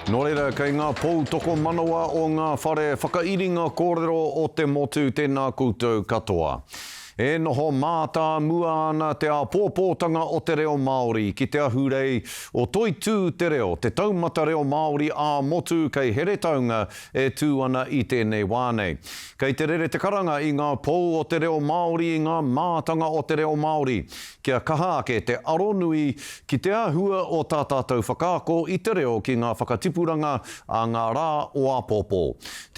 Nō reira, kei ngā pou tokomanawa o ngā whare whakairinga kōrero o te motu tēnā koutou katoa. E noho mātāmua ana te āpōpōtanga o te reo Māori ki te ahurei o Toitū Te Reo, te taumata reo Māori ā-motu kei Heretaunga e tū ana i tēnei wā nei. Kei te rere te karanga i ngā pou o te reo Māori i ngā mātanga o te reo Māori kia kaha ake te aronui ki te āhua o tā tātou whakaako i te reo ki ngā whakatipuranga a ngā rā o āpōpō.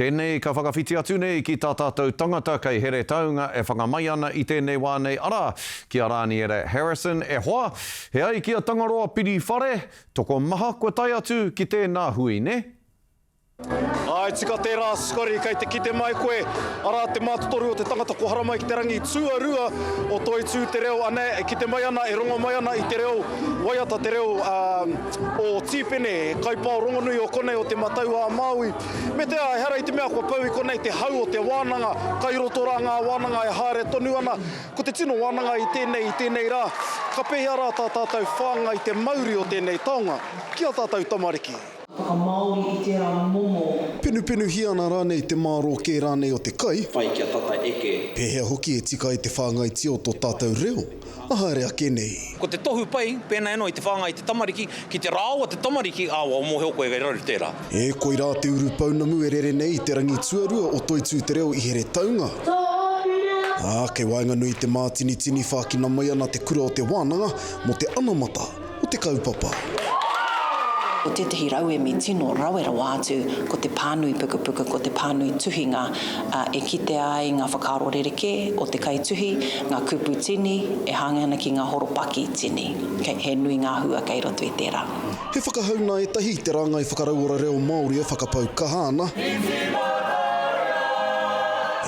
Tēnei ka whakawhiti atu nei ki tā tātou tangata kei Heretaunga e whanga mai ana i tēnei wā nei arā, ki a Rāniera Harrison e hoa, he ai ki a Tangaroa Piriwhare, tokomaha kua tae atu ki tēnā hui, nē? Āe tika tērā Scotty, kei te kite mai koe, arā te mātotoru o te tangata kua haramai ki te rangi tuarua o Toitū Te Reo, anei e kite mai ana, e rongo mai ana i te reo waiata, te reo o Tīpene, kaipao rongonui o konei o Te Matau-a-Māui. Me te aha, ehara i te mea kua pau i konei te hau o te wānanga, kai roto rā ngā wānanga e haere tonu ana, ko te tino wānanga i tēnei, i tēnei rā, ka pēhea rā tā tātou whāngai te mauri o tēnei taonga ki ā tātou tamariki? Whakamāori i tērā momo. Penupenuhia ana rānei te mārō kē rānei o te kai? Whai kia tata eke. Pēhea hoki e tika ai te whāngaitia o tō tātou reo, a haere ake nei? Ko te tohu pai, pēnā anō i te whāngai i te tamariki, ki te rāoa te tamariki, ā, ua mōhio koe kei raru tērā. E, koirā te urupounamu e rere nei i te rangi tuarua o Toitū Te Reo i Heretaunga. Ā, kei waenganui i te mātinitini whākina mai ana te kura o te wānanga mō te anamata. o te kaupapa. Ko tētahi rauemi tino rawe rawa atu ko te pānui pukapuka, ko te pānui tuhinga, ā, e kitea ai ngā whakaaro rerekē o te kaituhi, ngā kupu tini e hāngai ana ki ngā horopaki tini. Kei, he nui ngā hua kei roto i tērā. He whakahau nā ētahi i te rāngai whakarauora reo Māori e whakapau kaha ana.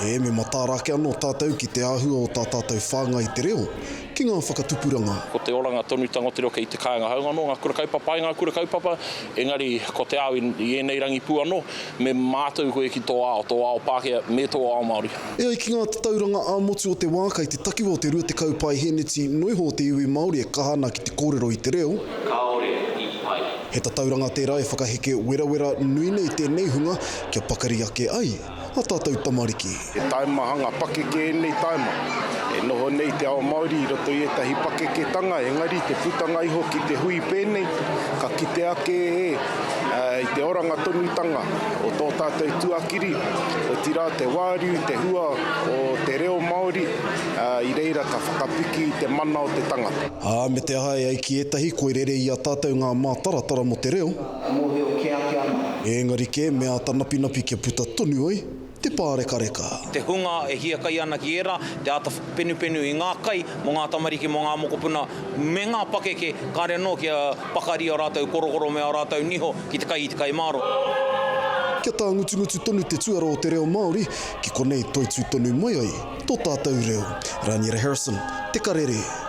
E, me mataara ake anō tātou ki te āhua o tā tātou whāngai i te reo. ki ngā whakatupuranga. Ko te oranga tonutanga o te reo kei te kāinga hāunga anō ngā kura kaupapa, ai ngā kura kaupapa, engari ko te ao i ēnei rangi pū anō, me mātau koe ki tō ao, tō ao Pākehā me tō ao Māori. E ai ki ngā tatauranga ā-motu o te wā, kei te takiwa o te 20 paeheneti noiho o te iwi Māori e kaha ana ki te kōrero i te reo. Kāore i pai. He tatauranga tērā e whakaheke werawera nui nei tēnei hunga kia pakari ake ai a tātou tamariki. He taima hanga pakeke ēnei taima. E noho nei te ao Māori i roto i ētahi pakeketanga, engari te putanga iho ki te hui pēnei, ka kite ake e i te oranga tonutanga o tō tātou tuakiri, otirā te wāriu, te hua o te reo Māori, i reira ka whakapiki i te mana o te tangata. Ā, me te aha e ai ki ētahi, koi rere i a tātou ngā mātaratara mō te reo. Mōhio kē ake ana. Engari kē, me āta napinapi kia puta tonu ai te pārekareka. Te hunga e hiakai ana ki ērā, te āta penupenu i ngā kai mō ngā tamariki, mō ngā mokopuna me ngā pakeke, kāre anō kia pakari ō rātou korokoro me ō rātou niho ki te kai i te kai mārō. Kia tāngutungutu tonu te tuara o te reo Māori, ki konei toitū tonu mai ai tō tātou reo. Raniera Harrison, Te Karere.